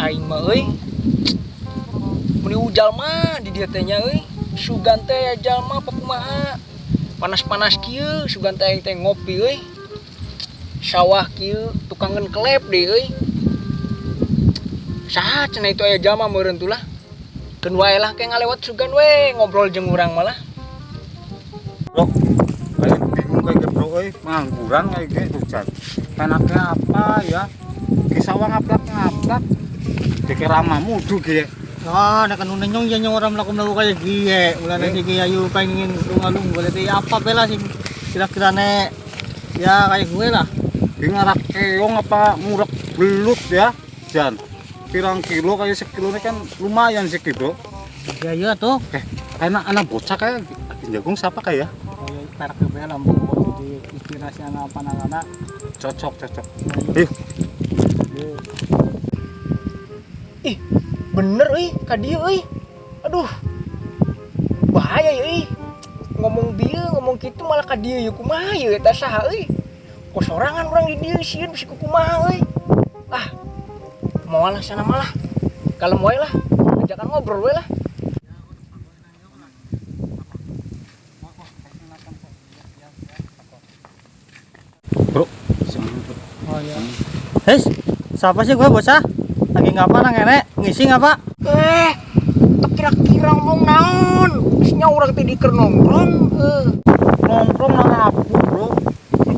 Aing mah euy. Meni jalma di dieu teh nya euy. Sugan teh jalma apa kumaha? Panas-panas kieu sugan teh aing teh ngopi euy. Sawah kieu tukangeun kelep deui euy. Saha cenah itu aya jalma meureun tuh lah. Keun wae lah kayak ngalewat sugan we ngobrol jeung urang malah. Bro, kayak bingung kayak bro, euy, pengangguran kayak gitu jan. Enaknya apa ya? Di sawah ngaplak-ngaplak. Dikira mudu ge. Ah, nak anu nyong ya nyong orang melaku-melaku kayak gie. Mulane sih ayu pengen lunga-lung boleh teh apa bela sih kira-kira nek ya kayak gue lah. Ki ngarak keong apa ngurek belut ya, Jan. Pirang kilo kayak sekilo ini kan lumayan sih ki, Bro. Ya iya tuh. Enak anak bocah kayak jagung siapa kayak ya? Oh ya perak gue lah mau jadi inspirasi anak apa anak-anak. Cocok, cocok. Ih, Ih, bener euy ka dieu euy. Aduh. Bahaya ya euy. Ngomong bieu, ngomong kitu malah ka dieu yeuh kumaha yeuh eta saha euy. Kok sorangan urang di dieu sieun bisi kumaha euy. Ah. Moal lah sana malah. Kalem wae lah. Ajakan ngobrol wae lah. Bro. Oh iya. Hes, siapa sih gue bocah? Lagi ngapa nang enek? Ngisi ngapa? Eh, teu kira-kira ngomong naon. Geus urang teh diker nongkrong. Nongkrong nang aku, Bro.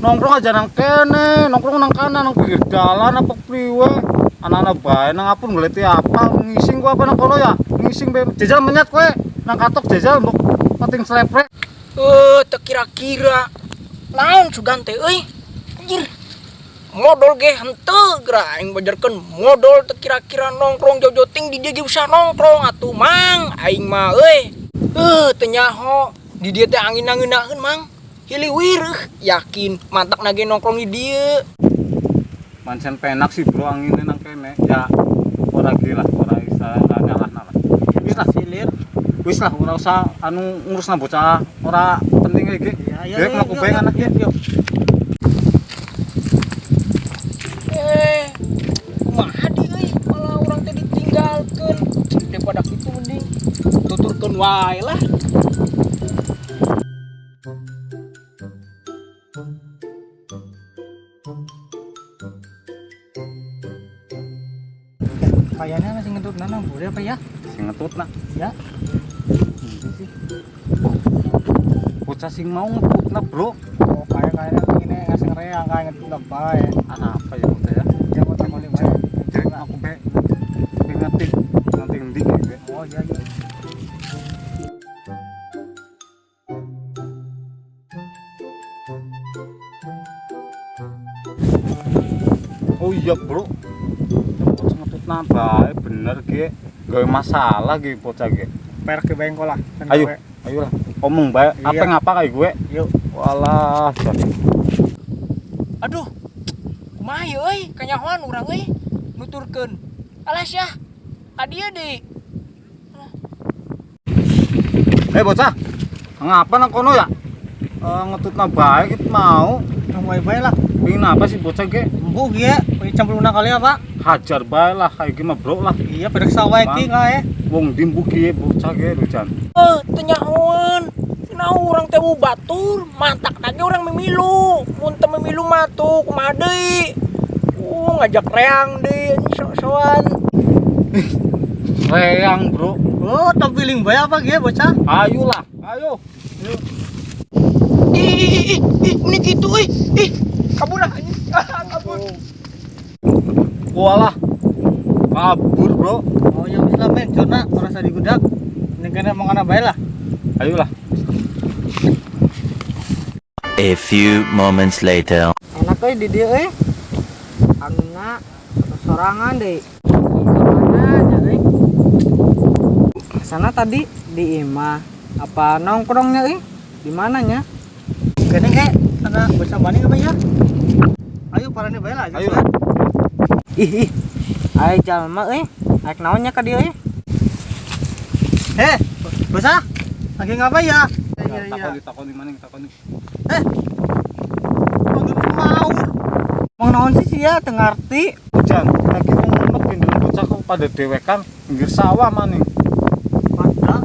Nongkrong aja nang kene, nongkrong nang kanan nang pinggir jalan apa priwe. Anak-anak bae nang apun goleti apa, ngising gua apa nang kono ya? Ngising be jajal menyat kowe. Nang katok jajal mbok pating sleprek. Eh, teu kira-kira naon sugan teh euy. Anjir. Modol ge henteu geura aing bajarkeun modol teu kira-kira nongkrong jauh-jauh ting di dieu ge usah nongkrong atuh mang aing mah euy. Teu nyaho di dieu teh angin ngeunaheun mang. Hiliwir yakin mantak nage nongkrong di dieu. Pancen penak sih bro anginnya nang kene. Ya ora ge lah, ora isa nyalahna lah. Wis lah, Silir. wis lah ora usah anu ngurusna bocah, ora penting kayak ge. Ya, Dewek mlaku bae anak yuk, yuk. Eh, kumaha di euy malah urang teh ditinggalkeun. Daripada kitu mending tuturkeun wae lah. Kayaknya masih ngentut nana boleh apa ya? Sing ngetutna. Ya. Bocah sing mau ngetutna, Bro. Oh, kayak kayaknya ini ngasih ngereang kayak ngentut bae. Ana apa ya bocah ya? Ya mau takoni bae. Jadi aku be be ngerti ngerti ndi ge. Oh iya iya. Oh iya, Bro. Bocah ngetutna bae bener ge. Gawe masalah ge bocah ge. Perek ke bengkol lah. Ayo, ayo lah. Omong bae, Iya. apa ngapa kayak gue? Yuk. Walah, jan. Aduh. Kumaha ieu euy, kanyahoan urang euy nuturkeun. Alas ya. Ka dieu deui. Eh bocah, ngapa nang kono ya? Ngetutna bae gitu mau. Nang wae bae lah. Pingin apa sih bocah ge? Embu ge, cemplungna kali apa? Hajar bae lah kayak gimana bro lah. Iya, perek sawah iki kae. Wong dimbu kiye bocah ge lho jan. Eh, teu nyahoan. Nah, urang teh batur, mantak lagi urang memilu. Mun teu memilu mah tuh kumaha deui. Ngajak reang deui sok-sokan. Reang, Bro. Oh, tampiling bae apa ge bocah? Ayolah, ayo. Ih, ih, ih, ih, ini gitu ih. Ih, kabur lah anjing. Ah, kabur. Walah. Kabur, Bro. Oh ya wis lah men, jona ora usah digudak. Ning kene mau ngana bae lah. Ayolah. A few moments later. Enak euy di dieu euy. Anginna sorangan deui. Mana aja euy. Sana tadi di imah apa nongkrongnya euy? Di mananya? Kene ge ana bocah maning apa ya? Ayo parane bae lah. Ayo lah. Ih ih. Aya jalma euy. Aek naonnya ka dieu euy? Eh, bocah. Lagi ngapa ya? Iya, iya. Takoni takoni maning takoni. Eh. Mau Mau naon sih sia teu ngarti. Jan, lagi wong unek Pada dewekan pinggir sawah maning. Pada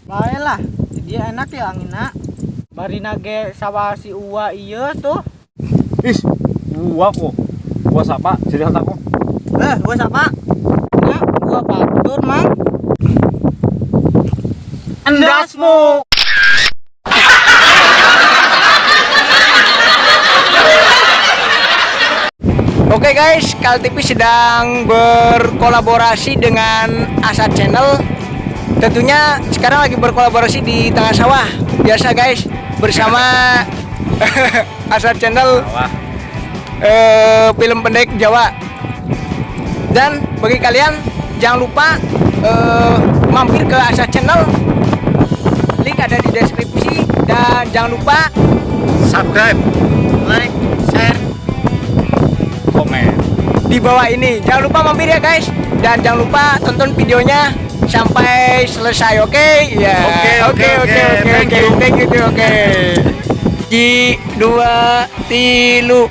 bae lah. Dia enak ya anginna. Bari ge sawah si Uwa iya tuh. Is, gua kok. Gua siapa? Jadi aku. Eh, gua siapa? Ya, gua batur, Mang. Endasmu. Oke guys, Kal TV sedang berkolaborasi dengan Asa Channel. Tentunya sekarang lagi berkolaborasi di tengah sawah. Biasa guys, bersama Asa Channel Wah, film pendek Jawa. Dan bagi kalian jangan lupa mampir ke Asa Channel. Link ada di deskripsi dan jangan lupa subscribe, Like, share. komen. Di bawah ini. Jangan lupa mampir ya guys dan jangan lupa tonton videonya sampai selesai, oke? Ya. Oke, Oke, thank oke. you. Thank you, oke. Ji, dua, tilu.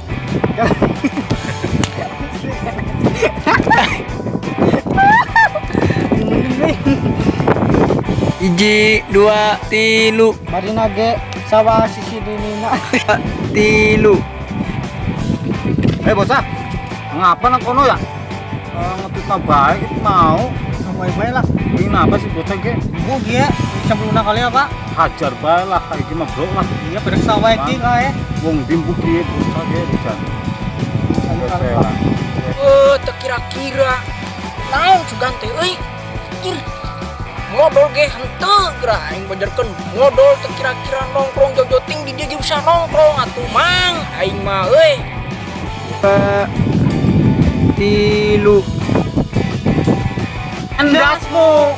Hiji, dua, tilu, Bari ge sawah si si Nina. Tilu. Eh bocah, ngapa nang kono ya? Ngetutna bae gitu mau. Bae-bae lah. Ini apa sih bocah ge? Bu gie, sempurna kali apa? Hajar bae lah kayak gimana bro lah. Iya, pada sawah iki kae. Wong dimbu kiye bocah ge hujan. Eh, teu kira-kira naon sugan teh euy. Anjir. Modol ge henteu geura aing bajarkeun modol teu kira-kira nongkrong jauh-jauh ting di dieu ge bisa nongkrong atuh Mang. Aing mah euy. Dua, tilu. Endasmu.